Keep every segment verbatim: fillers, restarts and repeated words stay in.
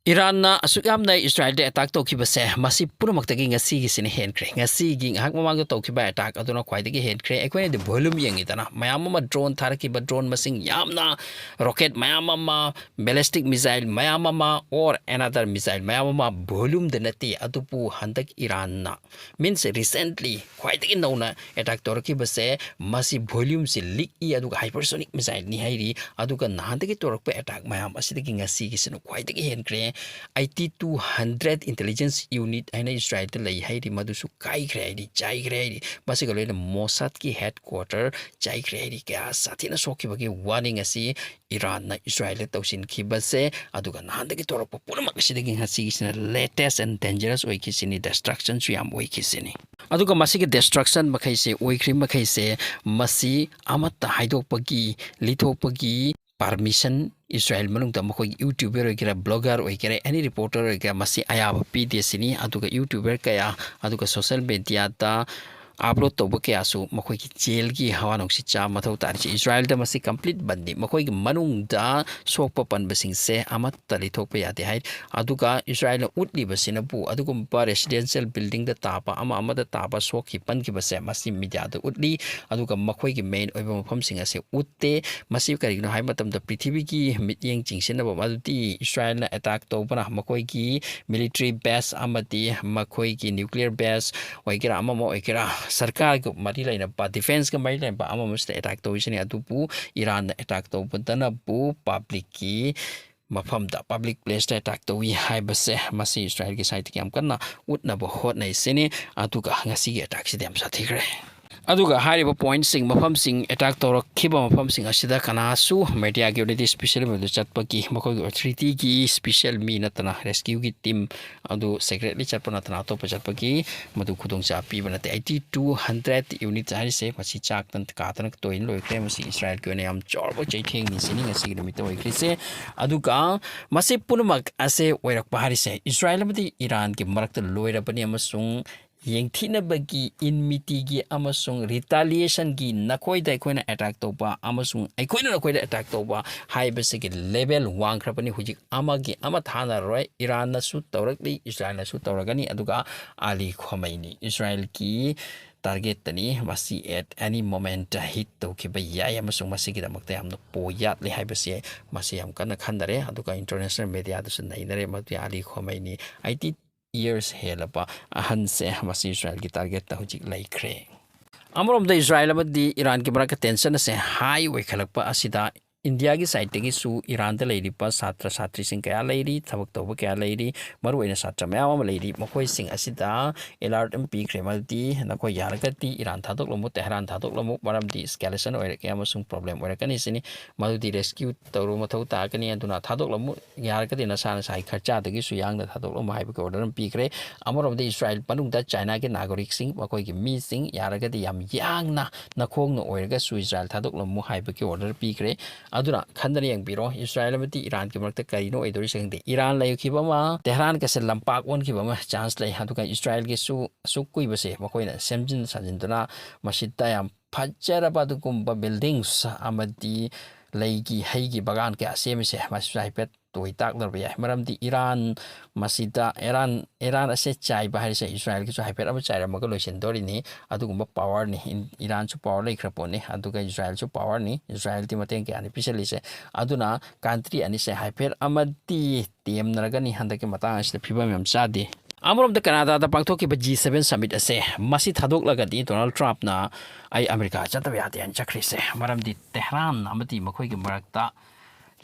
ꯏꯔꯥꯟꯅ ꯑꯁꯨꯛ ꯌꯥꯝꯅ ꯏꯁꯔꯥꯏꯜꯗ ꯑꯦꯇꯥꯛ ꯇꯧꯈꯤꯕꯁꯦ, ꯃꯁꯤ ꯄꯨꯝꯅꯃꯛꯇꯒꯤ ꯉꯁꯤꯒꯤꯁꯤꯅ ꯍꯦꯟꯈ꯭ꯔꯦ꯫ ꯉꯁꯤꯒꯤ ꯉꯥꯏꯍꯥꯛ ꯃꯃꯥꯡꯗ ꯇꯧꯈꯤꯕ ꯑꯦꯇꯥꯛ ꯑꯗꯨꯅ ꯈ꯭ꯋꯥꯏꯗꯒꯤ ꯍꯦꯟꯈ꯭ꯔꯦ꯫ ꯑꯩꯈꯣꯏꯅꯗꯤ ꯚꯣꯂꯨꯝ ꯌꯦꯡꯉꯤꯗꯅ, ꯃꯌꯥꯝ ꯑꯃ ꯗ꯭ꯔꯣꯟ ꯊꯥꯔꯛꯈꯤꯕ, ꯗ꯭ꯔꯣꯟ ꯃꯁꯤꯡ ꯌꯥꯝꯅ, ꯔꯣꯀꯦꯠ ꯃꯌꯥꯝ ꯑꯃ, ꯕꯦꯂꯤꯁꯇꯤꯛ ꯃꯤꯁꯥꯏꯜ ꯃꯌꯥꯝ ꯑꯃ, ꯑꯣꯔ ꯑꯦꯅꯥꯗꯔ ꯃꯤꯁꯥꯏꯜ ꯃꯌꯥꯝ ꯑꯃ, ꯚꯣꯂꯨꯝꯗ ꯅꯠꯇꯦ꯫ ꯑꯗꯨꯕꯨ ꯍꯟꯗꯛ ꯏꯔꯥꯟꯅ, ꯃꯤꯟꯁ ꯔꯤꯁꯦꯟꯠꯂꯤ ꯈ꯭ꯋꯥꯏꯗꯒꯤ ꯅꯧꯅ ꯑꯦꯇꯥꯛ ꯇꯧꯔꯛꯈꯤꯕꯁꯦ, ꯃꯁꯤ ꯚꯣꯂ꯭ꯌꯨꯝꯁꯤ ꯂꯤꯛꯏ, ꯑꯗꯨꯒ ꯍꯥꯏꯄꯔꯁꯣꯅꯤꯛ ꯃꯤꯁꯥꯏꯜꯅꯤ ꯍꯥꯏꯔꯤ꯫ ꯑꯗꯨꯒ ꯅꯍꯥꯟꯗꯒꯤ ꯇꯧꯔꯛꯄ ꯑꯦꯇꯥꯛ ꯃꯌꯥꯝ ꯑꯁꯤꯗꯒꯤ ꯉꯁꯤꯒꯤꯁꯤꯅ ꯈ꯭ꯋꯥꯏꯗꯒꯤ ꯍꯦꯟꯈ꯭ꯔꯦ꯫ Eighty two hundred intelligence unit ꯍꯥꯏꯅ ꯏꯁꯔꯥꯏꯜꯗ ꯂꯩ ꯍꯥꯏꯔꯤ, ꯃꯗꯨꯁꯨ ꯀꯥꯏꯈ꯭ꯔꯦ ꯍꯥꯏꯔꯤ, ꯆꯥꯏꯈ꯭ꯔꯦ ꯍꯥꯏꯔꯤ꯫ ꯃꯁꯤꯒ ꯂꯣꯏꯅꯅ ꯃꯣꯁꯥꯗꯀꯤ ꯍꯦꯗ ꯀ꯭ꯋꯥꯇꯔ ꯆꯥꯏꯈ꯭ꯔꯦ ꯍꯥꯏꯔꯤ꯫ ꯀꯌꯥ ꯁꯥꯊꯤꯅ ꯁꯣꯛꯈꯤꯕꯒꯤ ꯋꯥꯅꯤ ꯉꯁꯤ ꯏꯔꯥꯟꯅ ꯏꯁꯔꯥꯏꯜꯗ ꯇꯧꯁꯤꯟꯈꯤꯕꯁꯦ꯫ ꯑꯗꯨꯒ ꯅꯍꯥꯟꯗꯒꯤ ꯇꯧꯔꯛꯄ ꯄꯨꯝꯅꯃꯛ ꯑꯁꯤꯗꯒꯤ ꯉꯁꯤꯒꯤꯁꯤꯅ ꯂꯦꯇꯦꯁ ꯑꯦꯟ ꯗꯦꯟꯖꯔꯁ ꯑꯣꯏꯈꯤꯁꯤꯅꯤ, ꯗꯤꯁꯇ꯭ꯔꯛꯁꯟꯁꯨ ꯌꯥꯝ ꯑꯣꯏꯈꯤꯁꯤꯅꯤ꯫ ꯑꯗꯨꯒ ꯃꯁꯤꯒꯤ ꯗꯤꯁꯇ꯭ꯔꯛꯁꯟ ꯃꯈꯩꯁꯦ, ꯑꯣꯏꯈ꯭ꯔꯤꯕ ꯃꯈꯩꯁꯦ, ꯃꯁꯤ ꯑꯃꯠꯇ ꯍꯥꯏꯗꯣꯛꯄꯒꯤ, ꯂꯤꯊꯣꯛꯄꯒꯤ ꯄꯥꯔꯃꯤꯁꯟ ꯏꯁꯔꯥꯏꯜ ꯃꯅꯨꯡꯗ ꯃꯈꯣꯏꯒꯤ ꯌꯨꯇ꯭ꯌꯨꯕꯔ ꯑꯣꯏꯒꯦꯔꯥ, ꯕ꯭ꯂꯣꯒꯔ ꯑꯣꯏꯒꯦꯔꯥ, ꯑꯦꯅꯤ ꯔꯤꯄꯣꯔꯇꯔ ꯑꯣꯏꯒꯦꯔꯥ, ꯃꯁꯤ ꯑꯌꯥꯕ ꯄꯤꯗꯦ ꯁꯤꯅꯤ꯫ ꯑꯗꯨꯒ ꯌꯨꯇ꯭ꯌꯨꯕꯔ ꯀꯌꯥ, ꯑꯗꯨꯒ ꯁꯣꯁꯦꯜ ꯃꯦꯗꯤꯌꯥꯗ ꯑꯞꯂꯣꯗ ꯇꯧꯕ ꯀꯌꯥꯁꯨ ꯃꯈꯣꯏꯒꯤ ꯖꯦꯜꯒꯤ ꯍꯋꯥ ꯅꯨꯡꯁꯤꯠ ꯆꯥꯕ ꯃꯊꯧ ꯇꯥꯔꯤꯁꯦ꯫ ꯏꯁꯔꯥꯏꯜꯗ ꯃꯁꯤ ꯀꯝꯄ꯭ꯂꯤꯠ ꯕꯟꯅꯤ꯫ ꯃꯈꯣꯏꯒꯤ ꯃꯅꯨꯡꯗ ꯁꯣꯛꯄ ꯄꯟꯕꯁꯤꯡꯁꯦ ꯑꯃꯠꯇ ꯂꯤꯊꯣꯛꯄ ꯌꯥꯗꯦ ꯍꯥꯏ꯫ ꯑꯗꯨꯒ ꯏꯁꯔꯥꯏꯜꯅ ꯎꯠꯂꯤꯕꯁꯤꯅꯕꯨ ꯑꯗꯨꯒꯨꯝꯕ ꯔꯦꯁꯤꯗꯦꯟꯁꯤꯌꯦꯜ ꯕꯤꯜꯗꯤꯡꯗ ꯇꯥꯕ, ꯑꯃ ꯑꯃꯗ ꯇꯥꯕ, ꯁꯣꯛꯈꯤ ꯄꯟꯈꯤꯕꯁꯦ ꯃꯁꯤ ꯃꯤꯗꯤꯌꯥꯗ ꯎꯠꯂꯤ꯫ ꯑꯗꯨꯒ ꯃꯈꯣꯏꯒꯤ ꯃꯦꯟ ꯑꯣꯏꯕ ꯃꯐꯝꯁꯤꯡ ꯑꯁꯦ ꯎꯠꯇꯦ꯫ ꯃꯁꯤ ꯀꯔꯤꯒꯤꯅꯣ ꯍꯥꯏꯕ ꯃꯇꯝꯗ ꯄ꯭ꯔꯤꯊꯤꯕꯤꯒꯤ ꯃꯤꯠꯌꯦꯡ ꯆꯤꯡꯁꯤꯟꯅꯕ, ꯃꯗꯨꯗꯤ ꯏꯁꯔꯥꯏꯜꯅ ꯑꯦꯇꯥꯛ ꯇꯧꯕꯅ ꯃꯈꯣꯏꯒꯤ ꯃꯤꯂꯤꯇꯔꯤ ꯕꯦꯁ ꯑꯃꯗꯤ ꯃꯈꯣꯏꯒꯤ ꯅ꯭ꯌꯨꯀ꯭ꯂꯤꯌꯔ ꯕꯦꯁ ꯑꯣꯏꯒꯦꯔꯥ, ꯑꯃ ꯑꯃ ꯑꯣꯏꯒꯦꯔꯥ, ꯁꯔꯀꯥꯔꯒ ꯃꯔꯤ ꯂꯩꯅꯕ, ꯗꯤꯐꯦꯟꯁꯀ ꯃꯔꯤ ꯂꯩꯅꯕ ꯑꯃ ꯑꯃꯁꯤꯗ ꯑꯦꯇꯥꯛ ꯇꯧꯔꯤꯁꯤꯅꯤ꯫ ꯑꯗꯨꯕꯨ ꯏꯔꯥꯟꯅ ꯑꯦꯇꯥꯛ ꯇꯧꯕꯗꯅꯕꯨ ꯄꯕ꯭ꯂꯤꯛꯀꯤ ꯃꯐꯝꯗ, ꯄꯕ꯭ꯂꯤꯛ ꯄ꯭ꯂꯦꯁꯇ ꯑꯦꯇꯥꯛ ꯇꯧꯏ ꯍꯥꯏꯕꯁꯦ ꯃꯁꯤ ꯏꯁꯔꯥꯏꯜꯒꯤ ꯁꯥꯏꯠꯇꯒꯤ ꯌꯥꯝ ꯀꯟꯅ ꯎꯠꯅꯕ ꯍꯣꯠꯅꯩꯁꯤꯅꯤ꯫ ꯑꯗꯨꯒ ꯉꯁꯤꯒꯤ ꯑꯦꯇꯥꯛꯁꯤꯗꯤ ꯌꯥꯝ ꯁꯥꯊꯤꯈ꯭ꯔꯦ꯫ ꯑꯗꯨꯒ ꯍꯥꯏꯔꯤꯕ ꯄꯣꯏꯟꯠꯁꯤꯡ, ꯃꯐꯝꯁꯤꯡ, ꯑꯦꯇꯥꯛ ꯇꯧꯔꯛꯈꯤꯕ ꯃꯐꯝꯁꯤꯡ ꯑꯁꯤꯗ ꯀꯅꯥꯁꯨ ꯃꯦꯗꯤꯌꯥꯒꯤ ꯑꯣꯏꯅꯗꯤ ꯏꯁꯄꯤꯁꯦꯜ ꯑꯣꯏꯕꯗ ꯆꯠꯄꯒꯤ, ꯃꯈꯣꯏꯒꯤ ꯑꯣꯊꯣꯔꯤꯇꯤꯒꯤ ꯏꯁꯄꯤꯁꯦꯜ ꯃꯤ ꯅꯠꯇꯅ, ꯔꯦꯁꯀ꯭ꯌꯨꯒꯤ ꯇꯤꯝ ꯑꯗꯨ ꯁꯦꯀ꯭ꯔꯦꯠꯂꯤ ꯆꯠꯄ ꯅꯠꯇꯅ ꯑꯇꯣꯞꯄ ꯆꯠꯄꯒꯤ ꯃꯗꯨ ꯈꯨꯗꯣꯡꯆꯥꯕ ꯄꯤꯕ ꯅꯠꯇꯦ꯫ ꯑꯩꯠꯇꯤ ꯇꯨ ꯍꯟꯗ꯭ꯔꯦꯠ ꯌꯨꯅꯤꯠ ꯍꯥꯏꯔꯤꯁꯦ ꯃꯁꯤ ꯆꯥꯛꯇꯅ ꯀꯥꯗꯅ ꯇꯣꯏꯅ ꯂꯣꯏꯈ꯭ꯔꯦ꯫ ꯃꯁꯤ ꯏꯁꯔꯥꯏꯜꯒꯤ ꯑꯣꯏꯅ ꯌꯥꯝ ꯆꯥꯎꯔꯕ ꯆꯩꯊꯦꯡꯅꯤ ꯁꯤꯅꯤ ꯉꯁꯤꯒꯤ ꯅꯨꯃꯤꯠꯇ ꯑꯣꯏꯈ꯭ꯔꯤꯁꯦ꯫ ꯑꯗꯨꯒ ꯃꯁꯤ ꯄꯨꯝꯅꯃꯛ ꯑꯁꯦ ꯑꯣꯏꯔꯛꯄ ꯍꯥꯏꯔꯤꯁꯦ ꯏꯁꯔꯥꯏꯜ ꯑꯃꯗꯤ ꯏꯔꯥꯟꯒꯤ ꯃꯔꯛꯇ ꯂꯣꯏꯔꯕꯅꯤ, ꯑꯃꯁꯨꯡ ꯌꯦꯡꯊꯤꯅꯕꯒꯤ, ꯏꯟꯃꯤꯇꯤꯒꯤ ꯑꯃꯁꯨꯡ ꯔꯤꯇꯥꯂꯤꯌꯦꯁꯟꯒꯤ, ꯅꯈꯣꯏꯗ ꯑꯩꯈꯣꯏꯅ ꯑꯦꯇꯦꯛ ꯇꯧꯕ ꯑꯃꯁꯨꯡ ꯑꯩꯈꯣꯏꯅ ꯅꯈꯣꯏꯗ ꯑꯦꯇꯦꯛ ꯇꯧꯕ ꯍꯥꯏꯕꯁꯤꯒꯤ ꯂꯦꯚꯦꯜ ꯋꯥꯡꯈ꯭ꯔꯕꯅꯤ꯫ ꯍꯧꯖꯤꯛ ꯑꯃꯒꯤ ꯑꯃ ꯊꯥꯅꯔꯔꯣꯏ꯫ ꯏꯔꯥꯟꯅꯁꯨ ꯇꯧꯔꯛꯂꯤ, ꯏꯁꯔꯥꯏꯜꯅꯁꯨ ꯇꯧꯔꯒꯅꯤ, ꯑꯗꯨꯒ ꯑꯂꯤ ꯈꯣꯃꯩꯅꯤ, ꯏꯁꯔꯥꯏꯜꯒꯤ ꯇꯥꯔꯒꯦꯠꯇꯅꯤ꯫ ꯃꯁꯤ at any moment hit ꯇꯧꯈꯤꯕ ꯌꯥꯏ ꯑꯃꯁꯨꯡ ꯃꯁꯤꯒꯤꯗꯃꯛꯇ ꯌꯥꯝꯅ ꯄꯣ ꯌꯥꯠꯂꯤ ꯍꯥꯏꯕꯁꯤ ꯃꯁꯤ ꯌꯥꯝ ꯀꯟꯅ ꯈꯟꯅꯔꯦ꯫ ꯑꯗꯨꯒ ꯏꯟꯇꯔꯅꯦꯁꯅꯦꯜ ꯃꯦꯗꯤꯌꯥꯗꯁꯨ ꯅꯩꯅꯔꯦ꯫ ꯃꯗꯨꯗꯤ ꯑꯂꯤ ꯈꯣꯃꯩꯅꯤ, ꯑꯩꯠꯇꯤ ꯌꯔꯁ ꯍꯦꯜꯂꯕ ꯑꯍꯟꯁꯦ, ꯃꯁꯤ ꯏꯁꯔꯥꯏꯜꯒꯤ ꯇꯥꯔꯒꯦꯠꯇ ꯍꯧꯖꯤꯛ ꯂꯩꯈ꯭ꯔꯦ꯫ ꯑꯃꯔꯣꯝꯗ ꯏꯁꯔꯥꯏꯜ ꯑꯃꯗꯤ ꯏꯔꯥꯟꯒꯤ ꯃꯔꯛꯇ ꯇꯦꯟꯁꯟ ꯑꯁꯦ ꯍꯥꯏ ꯑꯣꯏꯈꯠꯂꯛꯄ ꯑꯁꯤꯗ ꯏꯟꯗꯤꯌꯥꯒꯤ ꯁꯥꯏꯠꯇꯒꯤꯁꯨ ꯏꯔꯥꯟꯗ ꯂꯩꯔꯤꯕ ꯁꯥꯇ꯭ꯔ ꯁꯥꯇ꯭ꯔꯤꯁꯤꯡ ꯀꯌꯥ ꯂꯩꯔꯤ, ꯊꯕꯛ ꯇꯧꯕ ꯀꯌꯥ ꯂꯩꯔꯤ, ꯃꯔꯨꯑꯣꯏꯅ ꯁꯥꯇ꯭ꯔ ꯃꯌꯥꯝ ꯑꯃ ꯂꯩꯔꯤ꯫ ꯃꯈꯣꯏꯁꯤꯡ ꯑꯁꯤꯗ ꯑꯦꯂꯔꯠ ꯑꯃ ꯄꯤꯈ꯭ꯔꯦ, ꯃꯗꯨꯗꯤ ꯅꯈꯣꯏ ꯌꯥꯔꯒꯗꯤ ꯏꯔꯥꯟ ꯊꯥꯗꯣꯛꯂꯝꯃꯨ, ꯇꯦꯍꯔꯥꯟ ꯊꯥꯗꯣꯛꯂꯝꯃꯨ, ꯃꯔꯝꯗꯤ ꯏꯁꯀꯦꯂꯦꯁꯟ ꯑꯣꯏꯔꯛꯀꯦ ꯑꯃꯁꯨꯡ ꯄ꯭ꯔꯣꯕ꯭ꯂꯦꯝ ꯑꯣꯏꯔꯛꯀꯅꯤ ꯁꯤꯅꯤ꯫ ꯃꯗꯨꯗꯤ ꯔꯦꯁꯀ꯭ꯌꯨ ꯇꯧꯔꯨ ꯃꯊꯧ ꯇꯥꯒꯅꯤ, ꯑꯗꯨꯅ ꯊꯥꯗꯣꯛꯂꯝꯃꯨ, ꯌꯥꯔꯒꯗꯤ ꯅꯁꯥ ꯅꯁꯥꯒꯤ ꯈꯔꯆꯥꯗꯒꯤꯁꯨ ꯌꯥꯡꯅ ꯊꯥꯗꯣꯛꯂꯝꯃꯨ ꯍꯥꯏꯕꯒꯤ ꯑꯣꯔꯗꯔ ꯑꯃ ꯄꯤꯈ꯭ꯔꯦ꯫ ꯑꯃꯔꯣꯝꯗ ꯏꯁꯔꯥꯏꯜ ꯃꯅꯨꯡꯗ ꯆꯥꯏꯅꯥꯒꯤ ꯅꯥꯒꯔꯤꯛꯁꯤꯡ, ꯃꯈꯣꯏꯒꯤ ꯃꯤꯁꯤꯡ ꯌꯥꯔꯒꯗꯤ ꯌꯥꯝ ꯌꯥꯡꯅ ꯅꯈꯣꯡꯅ ꯑꯣꯏꯔꯒꯁꯨ ꯏꯁꯔꯥꯏꯜ ꯊꯥꯗꯣꯛꯂꯝꯃꯨ ꯍꯥꯏꯕꯒꯤ ꯑꯣꯔꯗꯔ ꯄꯤꯈ꯭ꯔꯦ꯫ ꯑꯗꯨꯅ ꯈꯟꯗꯅ ꯌꯦꯡꯕꯤꯔꯣ, ꯏꯁꯔꯥꯏꯜ ꯑꯃꯗꯤ ꯏꯔꯥꯟꯒꯤ ꯃꯔꯛꯇ ꯀꯔꯤꯅꯣ ꯑꯣꯏꯗꯣꯔꯤꯁꯦ ꯈꯪꯗꯦ꯫ ꯏꯔꯥꯟ ꯂꯩꯈꯤꯕ ꯑꯃ, ꯇꯦꯍꯔꯥꯟꯒꯁꯦ ꯂꯝꯄꯥꯛ ꯑꯣꯟꯈꯤꯕ ꯑꯃ ꯆꯥꯟꯁ ꯂꯩ꯫ ꯑꯗꯨꯒ ꯏꯁꯔꯥꯏꯜꯒꯤꯁꯨ ꯑꯁꯨꯛ ꯀꯨꯏꯕꯁꯦ ꯃꯈꯣꯏꯅ ꯁꯦꯝꯖꯤꯟ ꯁꯥꯖꯤꯟꯗꯨꯅ ꯃꯁꯤꯗ ꯌꯥꯝ ꯐꯖꯔꯕ ꯑꯗꯨꯒꯨꯝꯕ ꯕꯤꯜꯗꯤꯡꯁ ꯑꯃꯗꯤ ꯂꯩꯒꯤ ꯍꯩꯒꯤ ꯕꯒꯥꯟ ꯀꯌꯥ ꯁꯦꯝꯃꯤꯁꯦ, ꯃꯁꯤꯁꯨ ꯍꯥꯏꯐꯦꯠ ꯇꯣꯏ ꯇꯥꯛꯂꯕ ꯌꯥꯏ꯫ ꯃꯔꯝꯗꯤ ꯏꯔꯥꯟ ꯃꯁꯤꯗ, ꯏꯔꯥꯟ, ꯏꯔꯥꯟ ꯑꯁꯦ ꯆꯥꯏꯕ ꯍꯥꯏꯔꯤꯁꯦ ꯏꯁꯔꯥꯏꯜꯒꯤꯁꯨ ꯍꯥꯏꯐꯦꯠ ꯑꯃ ꯆꯥꯏꯔꯝꯃꯒ ꯂꯣꯏꯁꯤꯟꯗꯣꯔꯤꯅꯤ꯫ ꯑꯗꯨꯒꯨꯝꯕ ꯄꯋꯥꯔꯅꯤ꯫ ꯏꯟ-, ꯏꯔꯥꯟꯁꯨ ꯄꯋꯥꯔ ꯂꯩꯈ꯭ꯔ ꯄꯣꯠꯅꯤ, ꯑꯗꯨꯒ ꯏꯁꯔꯥꯏꯜꯁꯨ ꯄꯋꯥꯔꯅꯤ꯫ ꯏꯁꯔꯥꯏꯜꯗꯤ ꯃꯇꯦꯡ ꯀꯌꯥꯅꯤ ꯄꯤꯁꯜꯂꯤꯁꯦ꯫ ꯑꯗꯨꯅ ꯀꯟꯇ꯭ꯔꯤ ꯑꯅꯤꯁꯦ ꯍꯥꯏꯐꯦꯠ ꯑꯃꯗꯤ ꯇꯦꯝꯅꯔꯒꯅꯤ ꯍꯟꯗꯛꯀꯤ ꯃꯇꯥꯡ ꯑꯁꯤꯗ꯫ ꯐꯤꯕꯝ ꯌꯥꯝ ꯆꯥꯗꯦ꯫ ꯑꯃꯔꯣꯝꯗ ꯀꯅꯥꯗꯥꯗ ꯄꯥꯡꯊꯣꯛꯈꯤꯕ ꯖꯤ ꯁꯚꯦꯟ ꯁꯃꯤꯠ ꯑꯁꯦ, ꯃꯁꯤ ꯊꯥꯗꯣꯛꯂꯒꯗꯤ ꯗꯣꯅꯥꯜꯗ ꯇ꯭ꯔꯝꯞꯅ "ꯑꯩ ꯑꯃꯦꯔꯤꯀꯥ ꯆꯠꯇꯕ ꯌꯥꯗꯦ" ꯍꯥꯏꯅ ꯆꯠꯈ꯭ꯔꯤꯁꯦ꯫ ꯃꯔꯝꯗꯤ ꯇꯦꯍꯔꯥꯟ ꯑꯃꯗꯤ ꯃꯈꯣꯏꯒꯤ ꯃꯔꯛꯇ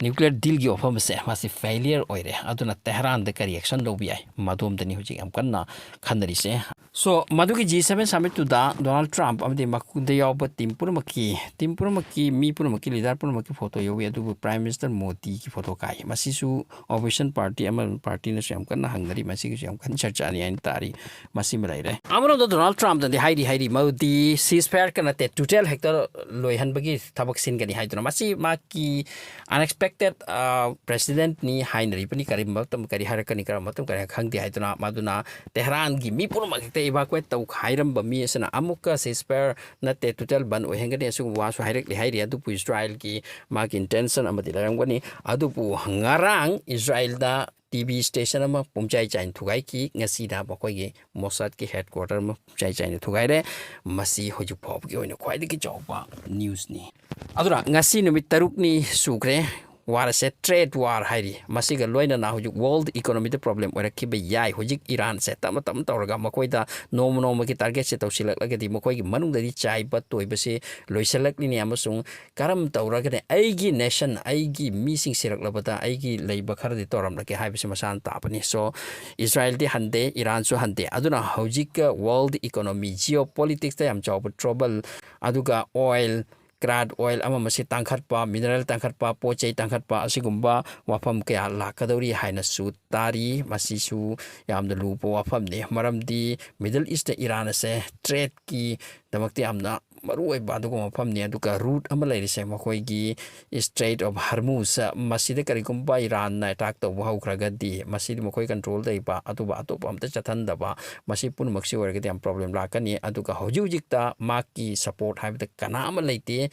ꯅ꯭ꯌꯨꯀ꯭ꯂꯤꯌꯔ ꯗꯤꯜꯒꯤ ꯋꯥꯐꯝ ꯑꯁꯦ ꯃꯁꯤ ꯐꯦꯂꯤꯌꯔ ꯑꯣꯏꯔꯦ꯫ ꯑꯗꯨꯅ ꯇꯦꯍꯔꯥꯟꯗ ꯀꯔꯤ ꯑꯦꯛꯁꯟ ꯂꯧꯕ ꯌꯥꯏ, ꯃꯗꯣꯝꯗꯅꯤ ꯍꯧꯖꯤꯛ ꯌꯥꯝ ꯀꯟꯅ ꯈꯟꯅꯔꯤꯁꯦ꯫ So, ꯃꯗꯨꯒꯤ ꯖꯤ ꯁꯚꯦꯟ ꯁꯃꯤꯠꯇꯨꯗ ꯗꯣꯅꯥꯜꯗ ꯇ꯭ꯔꯝꯞ ꯑꯃꯗꯤ ꯃꯈꯣꯏꯗ ꯌꯥꯎꯕ ꯇꯤꯝ ꯄꯨꯝꯅꯃꯛꯀꯤ, ꯇꯤꯝ ꯄꯨꯝꯅꯃꯛꯀꯤ, ꯃꯤ ꯄꯨꯝꯅꯃꯛꯀꯤ ꯂꯤꯗꯔ ꯄꯨꯝꯅꯃꯛꯀꯤ ꯐꯣꯇꯣ ꯌꯥꯎꯏ, ꯑꯗꯨꯕꯨ ꯄ꯭ꯔꯥꯏꯝ ꯃꯤꯅꯤꯁꯇꯔ ꯃꯣꯗꯤꯒꯤ ꯐꯣꯇꯣ ꯀꯥꯏ꯫ ꯃꯁꯤꯁꯨ ꯑꯣꯄꯣꯖꯤꯁꯟ ꯄꯥꯔꯇꯤ ꯑꯃ, ꯄꯥꯔꯇꯤꯅꯁꯨ ꯌꯥꯝ ꯀꯟꯅ ꯍꯪꯅꯔꯤ, ꯃꯁꯤꯒꯤꯁꯨ ꯌꯥꯝ ꯀꯟꯅ ꯆꯔꯆꯥꯅꯤ ꯍꯥꯏꯅ ꯇꯥꯔꯤ꯫ ꯃꯁꯤꯃ ꯂꯩꯔꯦ꯫ ꯑꯃꯔꯣꯝꯗ ꯗꯣꯅꯥꯜꯗ ꯇ꯭ꯔꯝꯞꯅꯗꯤ ꯍꯥꯏꯔꯤ, ꯍꯥꯏꯔꯤ, ꯃꯗꯨꯗꯤ ꯁꯤꯁ ꯐꯥꯌꯔ ꯅꯠꯇꯦ, ꯇꯣꯇꯦꯜ ꯍꯦꯛꯇ ꯂꯣꯏꯍꯟꯕꯒꯤ ꯊꯕꯛ ꯁꯤꯟꯒꯅꯤ ꯍꯥꯏꯗꯨꯅ꯫ ꯃꯁꯤ ꯃꯥꯒꯤ ꯑꯟꯑꯦꯛꯁꯄꯦꯛꯇꯦꯠ, ꯑ, ꯄ꯭ꯔꯦꯁꯤꯗꯦꯟꯠꯅꯤ ꯍꯥꯏꯅꯔꯤꯕꯅꯤ꯫ ꯀꯔꯤ ꯃꯇꯝ ꯀꯔꯤ ꯍꯥꯏꯔꯛꯀꯅꯤ, ꯀꯔꯝꯕ ꯃꯇꯝ ꯀꯔꯤ ꯈꯪꯗꯦ ꯍꯥꯏꯗꯨꯅ꯫ ꯃꯗꯨꯅ ꯇꯦꯍꯔꯥꯟꯒꯤ ꯃꯤ ꯄꯨꯝꯅꯃꯛ ꯍꯦꯛꯇ evacuate ꯇꯧ ꯍꯥꯏꯔꯝꯕ ꯃꯤ ꯑꯁꯤꯅ ꯑꯃꯨꯛꯀ ceasefire ꯅꯠꯇꯦ, total ban ꯑꯣꯏꯍꯟꯒꯅꯤ, ꯑꯁꯤꯒꯨꯝꯕ ꯋꯥꯁꯨ ꯍꯥꯏꯔꯛꯂꯤ ꯍꯥꯏꯔꯤ꯫ ꯑꯗꯨꯕꯨ ꯏꯁꯔꯥꯏꯜꯒꯤ ꯃꯥꯒꯤ intention ꯑꯃꯗꯤ ꯂꯩꯔꯝꯒꯅꯤ꯫ ꯑꯗꯨꯕꯨ ꯉꯔꯥꯡ ꯏꯁꯔꯥꯏꯜꯗ ꯇꯤ ꯚꯤ station ꯑꯃ ꯄꯨꯝꯆꯥꯏ ꯆꯥꯏꯅ ꯊꯨꯒꯥꯏꯈꯤ꯫ ꯉꯁꯤꯗ ꯃꯈꯣꯏꯒꯤ ꯃꯣꯁꯥꯗꯀꯤ headquarter ꯑꯃ ꯄꯨꯝꯆꯥꯏ ꯆꯥꯏꯅ ꯊꯨꯒꯥꯏꯔꯦ꯫ ꯃꯁꯤ ꯍꯧꯖꯤꯛ ꯐꯥꯎꯕꯒꯤ ꯑꯣꯏꯅ ꯈ꯭ꯋꯥꯏꯗꯒꯤ ꯆꯥꯎꯕ newsꯅꯤ꯫ ꯑꯗꯨꯅ ꯉꯁꯤ ꯅꯨꯃꯤꯠ ꯇꯔꯨꯛꯅꯤ ꯁꯨꯈ꯭ꯔꯦ꯫ War ꯑꯁꯦ trade war ꯍꯥꯏꯔꯤ꯫ ꯃꯁꯤꯒ ꯂꯣꯏꯅꯅ ꯍꯧꯖꯤꯛ world economyꯗ problem ꯑꯣꯏꯔꯛꯈꯤꯕ ꯌꯥꯏ꯫ ꯍꯧꯖꯤꯛ ꯏꯔꯥꯟꯁꯦ ꯇꯞꯅ ꯇꯞꯅ ꯇꯧꯔꯒ ꯃꯈꯣꯏꯗ ꯅꯣꯡꯃ ꯅꯣꯡꯃꯒꯤ targetꯁꯦ ꯇꯧꯁꯤꯜꯂꯛꯂꯒꯗꯤ ꯃꯈꯣꯏꯒꯤ ꯃꯅꯨꯡꯗꯗꯤ ꯆꯥꯏꯕ ꯇꯣꯏꯕꯁꯦ ꯂꯣꯏꯁꯤꯜꯂꯛꯂꯤꯅꯤ꯫ ꯑꯃꯁꯨꯡ ꯀꯔꯝ ꯇꯧꯔꯒꯅ ꯑꯩꯒꯤ nation, ꯑꯩꯒꯤ ꯃꯤꯁꯤꯡ ꯁꯤꯔꯛꯂꯕꯗ ꯑꯩꯒꯤ ꯂꯩꯕ ꯈꯔꯗꯤ ꯇꯧꯔꯝꯂꯒꯦ ꯍꯥꯏꯕꯁꯤ ꯃꯁꯥꯅ ꯇꯥꯕꯅꯤ꯫ So, ꯏꯁꯔꯥꯏꯜꯗꯤ ꯍꯟꯗꯦ, ꯏꯔꯥꯟꯁꯨ ꯍꯟꯗꯦ꯫ ꯑꯗꯨꯅ ꯍꯧꯖꯤꯛ world economy, geopoliticsꯇ ꯌꯥꯝ ꯆꯥꯎꯕ trouble, ꯑꯗꯨꯒ oil, crude oil ꯑꯃ ꯑꯃꯁꯤ ꯇꯥꯡꯈꯠꯄ, mineral ꯇꯥꯡꯈꯠꯄ, ꯄꯣꯠ ꯆꯩ ꯇꯥꯡꯈꯠꯄ, ꯑꯁꯤꯒꯨꯝꯕ ꯋꯥꯐꯝ ꯀꯌꯥ ꯂꯥꯛꯀꯗꯧꯔꯤ ꯍꯥꯏꯅꯁꯨ ꯇꯥꯔꯤ꯫ ꯃꯁꯤꯁꯨ ꯌꯥꯝꯅ ꯂꯨꯕ ꯋꯥꯐꯝꯅꯤ, ꯃꯔꯝꯗꯤ Middle Eastꯇ ꯏꯔꯥꯟ ꯑꯁꯦ tradeꯀꯤꯗꯃꯛꯇ ꯌꯥꯝꯅ ꯃꯔꯨꯑꯣꯏꯕ ꯑꯗꯨꯒꯨꯝꯕ ꯃꯐꯝꯅꯤ꯫ ꯑꯗꯨꯒ route ꯑꯃ ꯂꯩꯔꯤꯁꯦ, ꯃꯈꯣꯏꯒꯤ Strait of Hormuz, ꯃꯁꯤꯗ ꯀꯔꯤꯒꯨꯝꯕ ꯏꯔꯥꯟꯅ attack ꯇꯧꯕ ꯍꯧꯈ꯭ꯔꯒꯗꯤ, ꯃꯁꯤꯗꯤ ꯃꯈꯣꯏ control ꯂꯩꯕ, ꯑꯗꯨꯕꯨ ꯑꯇꯣꯞꯄ ꯑꯝꯇ ꯆꯠꯍꯟꯗꯕ, ꯃꯁꯤ ꯄꯨꯝꯅꯃꯛꯁꯤ ꯑꯣꯏꯔꯒꯗꯤ ꯌꯥꯝ problem ꯂꯥꯛꯀꯅꯤ꯫ ꯑꯗꯨꯒ ꯍꯧꯖꯤꯛ ꯍꯧꯖꯤꯛꯇ ꯃꯍꯥꯛꯀꯤ support ꯍꯥꯏꯕꯗ ꯀꯅꯥ ꯑꯃ ꯂꯩꯇꯦ꯫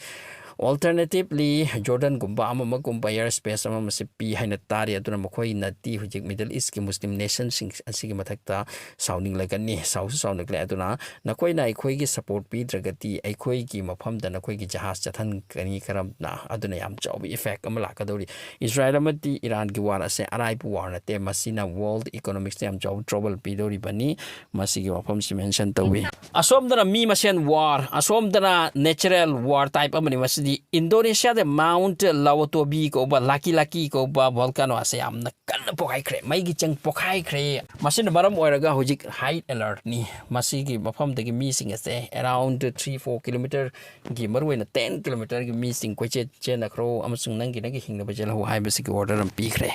Alternatively, Jordanꯒꯨꯝꯕ ꯑꯃ ꯑꯃꯒꯨꯝꯕ air space ꯑꯃ ꯑꯃꯁꯤ ꯄꯤ ꯍꯥꯏꯅ ꯇꯥꯔꯤ꯫ ꯑꯗꯨꯅ ꯃꯈꯣꯏꯅꯗꯤ ꯍꯧꯖꯤꯛ Middle Eastꯀꯤ Muslim nationꯁꯤꯡ ꯑꯁꯤꯒꯤ ꯃꯊꯛꯇ ꯁꯥꯎꯅꯤꯡꯂꯒꯅꯤ, ꯁꯥꯎꯁꯨ ꯁꯥꯎꯅꯤꯡꯂꯦ꯫ ꯑꯗꯨꯅ ꯅꯈꯣꯏꯅ ꯑꯩꯈꯣꯏꯒꯤ support ꯄꯤꯗ꯭ꯔꯒꯗꯤ ꯑꯩꯈꯣꯏꯒꯤ ꯃꯐꯝꯗ ꯅꯈꯣꯏꯒꯤ ꯖꯍꯥꯖ ꯆꯠꯍꯟꯒꯅꯤ ꯀꯔꯝꯅ? ꯑꯗꯨꯅ ꯌꯥꯝ ꯆꯥꯎꯕ effect ꯑꯃ ꯂꯥꯛꯀꯗꯧꯔꯤ꯫ ꯏꯁꯔꯥꯏꯜ ꯑꯃꯗꯤ ꯏꯔꯥꯟꯒꯤ war ꯑꯁꯦ ꯑꯔꯥꯏꯕ war ꯅꯠꯇꯦ꯫ ꯃꯁꯤꯅ world economicsꯇ ꯌꯥꯝ ꯆꯥꯎꯕ trouble ꯄꯤꯗꯧꯔꯤꯕꯅꯤ꯫ ꯃꯁꯤꯒꯤ ꯋꯥꯐꯝꯁꯤ mention ꯇꯧꯏ꯫ ꯑꯁꯣꯝꯗꯅ ꯃꯤ ꯃꯁꯦꯟ war, ꯑꯁꯣꯝꯗꯅ natural war type ꯑꯃꯅꯤ꯫ ꯃꯁꯤꯗꯤ ꯏꯟꯗꯣꯅꯦꯁꯤꯌꯥꯗ Mount Lawotobi ꯀꯧꯕ, Laki Laki ꯀꯧꯕ volcano ꯑꯁꯦ ꯌꯥꯝꯅ ꯀꯟꯅ ꯄꯣꯈꯥꯏꯈ꯭ꯔꯦ, ꯃꯩꯒꯤ ꯆꯪ ꯄꯣꯈꯥꯏꯈ꯭ꯔꯦ꯫ ꯃꯁꯤꯅ ꯃꯔꯝ ꯑꯣꯏꯔꯒ ꯍꯧꯖꯤꯛ high alertꯅꯤ꯫ ꯃꯁꯤꯒꯤ ꯃꯐꯝꯗꯒꯤ ꯃꯤꯁꯤꯡ ꯑꯁꯦ around three four kilometerꯒꯤ, ꯃꯔꯨꯑꯣꯏꯅ ten kilometerꯒꯤ ꯃꯤꯁꯤꯡ ꯀꯣꯏꯆꯦꯟ ꯆꯦꯟꯅꯈ꯭ꯔꯣ ꯑꯃꯁꯨꯡ ꯅꯪꯒꯤ, ꯅꯪꯒꯤ ꯍꯤꯡꯅꯕ ꯆꯦꯜꯍꯧ ꯍꯥꯏꯕꯁꯤꯒꯤ order ꯑꯃ ꯄꯤꯈ꯭ꯔꯦ꯫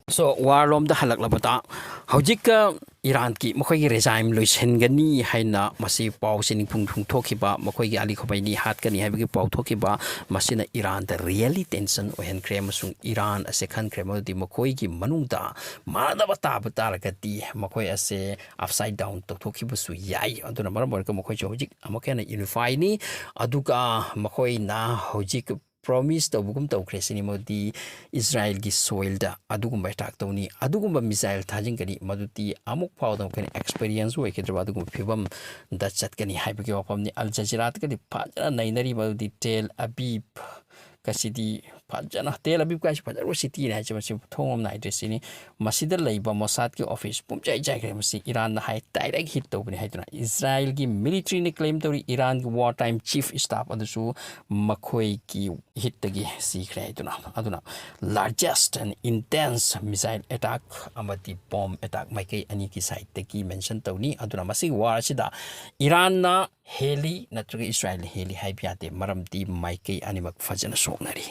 So, ꯋꯥꯔ ꯂꯣꯝꯗ ꯍꯜꯂꯛꯂꯕꯗ, ꯍꯧꯖꯤꯛꯀ ꯏꯔꯥꯟꯒꯤ ꯃꯈꯣꯏꯒꯤ ꯔꯦꯖꯥꯏꯝ ꯂꯣꯏꯁꯤꯟꯒꯅꯤ ꯍꯥꯏꯅ ꯃꯁꯤ ꯄꯥꯎꯁꯤ ꯅꯤꯡꯐꯨꯡ ꯅꯤꯡꯐꯨꯡ ꯊꯣꯛꯈꯤꯕ, ꯃꯈꯣꯏꯒꯤ ꯑꯂꯤ ꯈꯣꯃꯩꯅꯤ ꯍꯥꯠꯀꯅꯤ ꯍꯥꯏꯕꯒꯤ ꯄꯥꯎ ꯊꯣꯛꯈꯤꯕ, ꯃꯁꯤꯅ ꯏꯔꯥꯟꯗ ꯔꯤꯌꯦꯂꯤ ꯇꯦꯟꯁꯟ ꯑꯣꯏꯍꯟꯈ꯭ꯔꯦ꯫ ꯑꯃꯁꯨꯡ ꯏꯔꯥꯟ ꯑꯁꯦ ꯈꯟꯈ꯭ꯔꯦ ꯃꯗꯨꯗꯤ ꯃꯈꯣꯏꯒꯤ ꯃꯅꯨꯡꯗ ꯃꯥꯟꯅꯗꯕ ꯇꯥꯕ ꯇꯥꯔꯒꯗꯤ ꯃꯈꯣꯏ ꯑꯁꯦ ꯑꯞꯁꯥꯏꯠ ꯗꯥꯎꯟ ꯇꯧꯊꯣꯛꯈꯤꯕꯁꯨ ꯌꯥꯏ꯫ ꯑꯗꯨꯅ ꯃꯔꯝ ꯑꯣꯏꯔꯒ ꯃꯈꯣꯏꯁꯨ ꯍꯧꯖꯤꯛ ꯑꯃꯨꯛꯀ ꯍꯦꯟꯅ ꯌꯨꯅꯤꯐꯥꯏꯅꯤ꯫ ꯑꯗꯨꯒ ꯃꯈꯣꯏꯅ ꯍꯧꯖꯤꯛ ꯄ꯭ꯔꯣꯃꯤꯁ ꯇꯧꯕꯒꯨꯝ ꯇꯧꯈ꯭ꯔꯦ ꯁꯤꯅꯤ, ꯃꯗꯨꯗꯤ ꯏꯁꯔꯥꯏꯜꯒꯤ ꯁꯣꯏꯜꯗ ꯑꯗꯨꯒꯨꯝꯕ ꯑꯦꯇꯥꯛ ꯇꯧꯅꯤ, ꯑꯗꯨꯒꯨꯝꯕ ꯃꯤꯁꯥꯏꯜ ꯊꯥꯖꯤꯟꯒꯅꯤ, ꯃꯗꯨꯗꯤ ꯑꯃꯨꯛ ꯐꯥꯎꯗ ꯃꯈꯣꯏꯅ ꯑꯦꯛꯁꯄꯤꯔꯤꯌꯦꯟꯁ ꯑꯣꯏꯈꯤꯗ꯭ꯔꯕ ꯑꯗꯨꯒꯨꯝꯕ ꯐꯤꯕꯝꯗ ꯆꯠꯀꯅꯤ ꯍꯥꯏꯕꯒꯤ ꯋꯥꯐꯝꯅꯤ꯫ ꯑꯜ ꯖꯖꯤꯔꯥꯗꯒꯗꯤ ꯐꯖꯅ ꯅꯩꯅꯔꯤ, ꯃꯗꯨꯗꯤ ꯇꯦꯜ ꯑꯕꯤꯕ ꯀꯁꯤꯗꯤ ꯐꯖꯅ, ꯇꯦꯜ ꯑꯕꯤꯕ ꯀꯥꯏꯁꯤ ꯐꯖꯔꯕ ꯁꯤꯇꯤꯅꯤ ꯍꯥꯏꯁꯦ, ꯃꯁꯤ ꯊꯣꯡ ꯑꯃ ꯅꯥꯏꯗ꯭ꯔꯦ ꯁꯤꯅꯤ꯫ ꯃꯁꯤꯗ ꯂꯩꯕ ꯃꯣꯁꯥꯗꯀꯤ ꯑꯣꯐꯤꯁ ꯄꯨꯝꯆꯥꯏ ꯆꯥꯏꯈ꯭ꯔꯦ꯫ ꯃꯁꯤ ꯏꯔꯥꯟꯅ ꯍꯥꯏ ꯗꯥꯏꯔꯦꯛ ꯍꯤꯠ ꯇꯧꯕꯅꯤ ꯍꯥꯏꯗꯨꯅ ꯏꯁꯔꯥꯏꯜꯒꯤ ꯃꯤꯂꯤꯇ꯭ꯔꯤꯅ ꯀ꯭ꯂꯦꯝ ꯇꯧꯔꯤ꯫ ꯏꯔꯥꯟꯒꯤ ꯋꯥꯔ ꯇꯥꯏꯝ ꯆꯤꯐ ꯁ꯭ꯇꯥꯐ ꯑꯗꯨꯁꯨ ꯃꯈꯣꯏꯒꯤ ꯍꯤꯠꯇꯒꯤ ꯁꯤꯈ꯭ꯔꯦ ꯍꯥꯏꯗꯨꯅ꯫ ꯑꯗꯨꯅ largest and intense missile attack ꯑꯃꯗꯤ ꯕꯣꯝ ꯑꯦꯇꯥꯛ ꯃꯥꯏꯀꯩ ꯑꯅꯤꯒꯤ ꯁꯥꯏꯠꯇꯒꯤ ꯃꯦꯟꯁꯟ ꯇꯧꯅꯤ꯫ ꯑꯗꯨꯅ ꯃꯁꯤꯒꯤ ꯋꯥꯔ ꯑꯁꯤꯗ ꯏꯔꯥꯟꯅ ꯍꯦꯜꯂꯤ ꯅꯠꯇ꯭ꯔꯒ ꯏꯁꯔꯥꯏꯜꯅ ꯍꯦꯜꯂꯤ ꯍꯥꯏꯕ ꯌꯥꯗꯦ, ꯃꯔꯝꯗꯤ ꯃꯥꯏꯀꯩ ꯑꯅꯤꯃꯛ ꯐꯖꯅ ꯁꯣꯛꯅꯔꯤ꯫